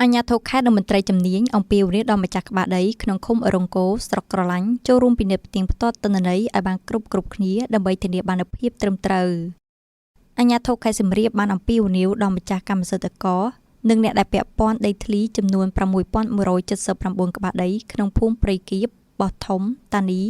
អាជ្ញាធរខេត្តនិងមន្ត្រីជំនាញអំពាវនាវដល់ម្ចាស់ក្បាលដីក្នុងឃុំរង្គោស្រុកក្រឡាញ់ចូលរួមពិនិត្យផ្ទៀងផ្ទាត់ទិន្នន័យឲ្យបានគ្រប់គ្រប់គ្នាដើម្បីធានាបាននូវភាពត្រឹមត្រូវ។អាជ្ញាធរខេត្តសៀមរាបបានអំពាវនាវដល់ម្ចាស់កម្មសិទ្ធិករនិងអ្នកដែលពាក់ព័ន្ធដីធ្លីចំនួន6179ក្បាលដីក្នុងភូមិព្រៃគៀបបោះធំ តានី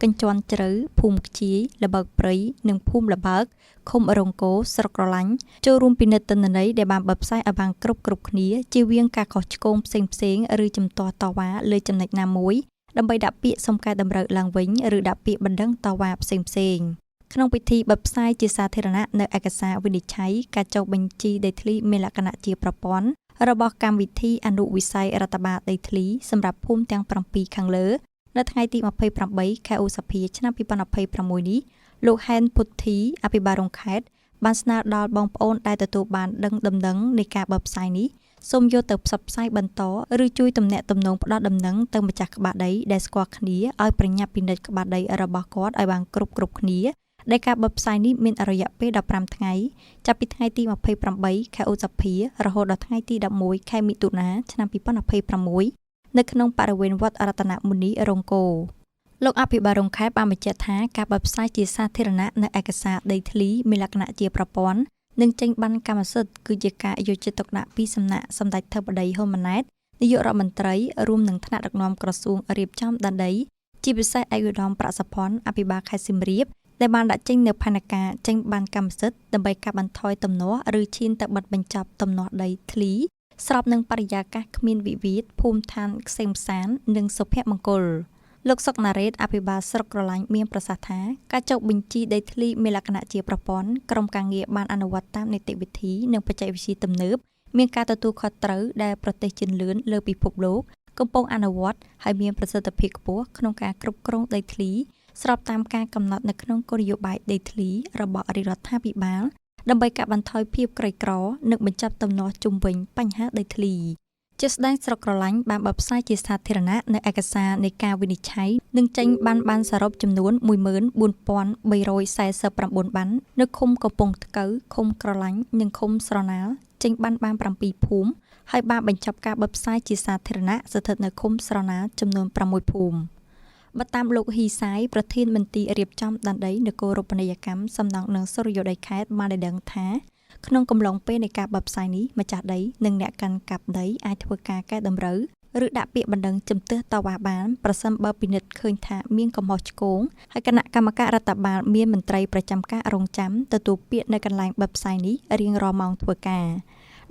កញ្ជាន់ជ្រៅភូមិខ្ជាយល្បើកព្រៃនិងភូមិល្បើកឃុំរង្គោស្រុកក្រឡាញ់ចូលរួមពិនិត្យទិន្នន័យដែលបានបើផ្សាយឲ្យបានគ្រប់គ្រប់គ្នាជៀសវាងការខុសឆ្គងផ្សេងៗឬជំទាស់តវ៉ាលើចំណុចណាមួយដើម្បីដាក់ពាក្យសុំកែតម្រូវឡើងវិញឬដាក់ពាក្យបណ្ដឹងតវ៉ាផ្សេងៗក្នុងពិធីបើផ្សាយជាសាធារណៈនៅឯកសារវិនិច្ឆ័យការចុះបញ្ជីដីធ្លីមានលក្ខណៈជាប្រព័ន្ធរបស់កម្មវិធីអនុវិស័យរដ្ឋបាលដីធ្លីសម្រាប់ភូមិទាំង7ខាងលើនៅថ្ងៃទី28ខែឧសភាឆ្នាំ2026នេះលោកហែនពុទ្ធីអភិបាលរងខេត្តបានស្នើដល់បងប្អូនដែលទទួលបានដឹងដំណឹងនៃការបោះផ្សាយនេះសូមយកទៅផ្សព្វផ្សាយបន្តឬជួយទំនាក់ទំនងផ្ដល់ដំណឹងទៅម្ចាស់ក្បាលដីដែលស្គាល់គ្នាឲ្យប្រញាប់ពិនិត្យក្បាលដីរបស់គាត់ឲ្យបានគ្រប់គ្រប់គ្នាដែលការបោះផ្សាយនេះមានរយៈពេល15ថ្ងៃចាប់ពីថ្ងៃទី28ខែឧសភារហូតដល់ថ្ងៃទី11ខែមិថុនាឆ្នាំ2026នៅក្នុងបរិវេណវត្តរតនមុនីរង្គោលោកអភិបាលរងខេត្តបានបញ្ជាក់ថាការបោះផ្សាយជាសាធារណៈនៅឯកសារដីធ្លីមានលក្ខណៈជាប្រព័ន្ធនិងចេញបានកម្មសិទ្ធិគឺជាការយកចិត្តទុកដាក់ពីសំណាក់សម្ដេចធិបតីហ៊ុនម៉ាណែតនាយករដ្ឋមន្ត្រីរួមនឹងថ្នាក់ដឹកនាំក្រសួងរៀបចំដែនដីជាពិសេសឯកឧត្តមប្រាក់សុភ័ណ្ឌអភិបាលខេត្តសៀមរាបដែលបានដាក់ចេញនូវផែនការចេញបានកម្មសិទ្ធិដើម្បីកាត់បន្ថយទំនាស់ឬឈានទៅបិទបញ្ចប់ទំនាស់ដីធ្លីស្របនឹងបរិយាកាសគ្មានវិវាទភូមិឋានក្សេមក្សាន្តនិងសុភមង្គលលោកសុកណារ៉េតអភិបាលស្រុកក្រឡាញ់មានប្រសាសន៍ថាការចុះបញ្ជីដីធ្លីមានលក្ខណៈជាប្រព័ន្ធក្រុមការងារបានអនុវត្តតាមនីតិវិធីនិងបច្ចេកវិទ្យាទំនើបមានការទទួលខុសត្រូវដែលប្រទេសជឿនលឿនលើពិភពលោកកំពុងអនុវត្តហើយមានប្រសិទ្ធភាពខ្ពស់ក្នុងការគ្រប់គ្រងដីធ្លីស្របតាមការកំណត់នៅក្នុងគោលនយោបាយដីធ្លីរបស់រាជរដ្ឋាភិបាលដើម្បីកាត់បន្ថយភាពក្រីក្រនិងបញ្ចប់ទំនាស់ជុំវិញបញ្ហាដីធ្លីជាស្ដែងស្រុកក្រឡាញ់បានបើផ្សាយជាសាធារណៈនៅឯកសារនៃការវិនិច្ឆ័យនិងចេញបានបានសរុបចំនួន14349បាននៅឃុំកំពង់ថ្កូវឃុំក្រឡាញ់និងឃុំស្រណាលចេញបានបាន7ភូមិហើយបានបញ្ចប់ការបិទផ្សាយជាសាធារណៈស្ថិតនៅឃុំស្រណាលចំនួន6ភូមិបើតាមលោកហ៊ីសាយប្រធានមន្ទីររៀបចំដែនដីនគររូបនីយកម្មសំណង់និងសុរិយោដីខេត្តបានឲ្យដឹងថាក្នុងកំឡុងពេលនៃការបិទផ្សាយនេះម្ចាស់ដីនិងអ្នកកាន់កាប់ដីអាចធ្វើការកែតម្រូវឬដាក់ពាក្យបណ្ដឹងជំទាស់តវ៉ាបានប្រសិនបើពិនិត្យឃើញថាមានកំហុសឆ្គងហើយគណៈកម្មការរដ្ឋបាលមានមន្ត្រីប្រចាំការរងចាំទទួលពាក្យនៅកន្លែងបិទផ្សាយនេះរៀងរាល់ម៉ោងធ្វើការ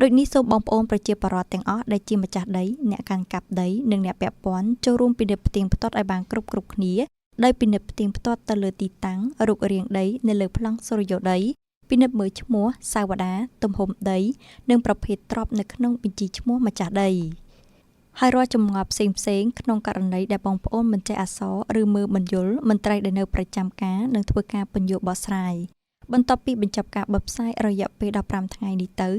ដូចនេះសូមបងប្អូនប្រជាពលរដ្ឋទាំងអស់ដែលជាម្ចាស់ដីអ្នកកាន់កាប់ដីនិងអ្នកពាក់ព័ន្ធចូលរួមពិនិត្យផ្ទៀងផ្ទាត់ឲ្យបានគ្រប់គ្រប់គ្នាដោយពិនិត្យផ្ទៀងផ្ទាត់ទៅលើទីតាំងរូបរាងដីនៅលើប្លង់សុរិយោដីពិនិត្យមើលឈ្មោះសាវតាទំហំដីនិងប្រភេទទ្រព្យនៅក្នុងបញ្ជីឈ្មោះម្ចាស់ដីហើយរាល់ចម្ងល់ផ្សេងផ្សេងក្នុងករណីដែលបងប្អូនមិនចេះអក្សរឬមើលមិនយល់មន្ត្រីដែលនៅប្រចាំការនឹងធ្វើការពន្យល់បកស្រាយបន្ទាប់ពីបញ្ចប់ការបិទផ្សាយរយៈពេល15ថ្ងៃនេះទៅ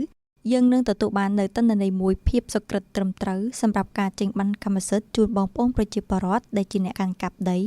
យើងនឹងទទួលបាននៅទិន្នន័យមួយភាពសុក្រិតត្រឹមត្រូវសម្រាប់ការចេញប័ណ្ណកម្មសិទ្ធិជូនបងប្អូនប្រជាពលរដ្ឋដែលជាអ្នកកាន់កាប់ដី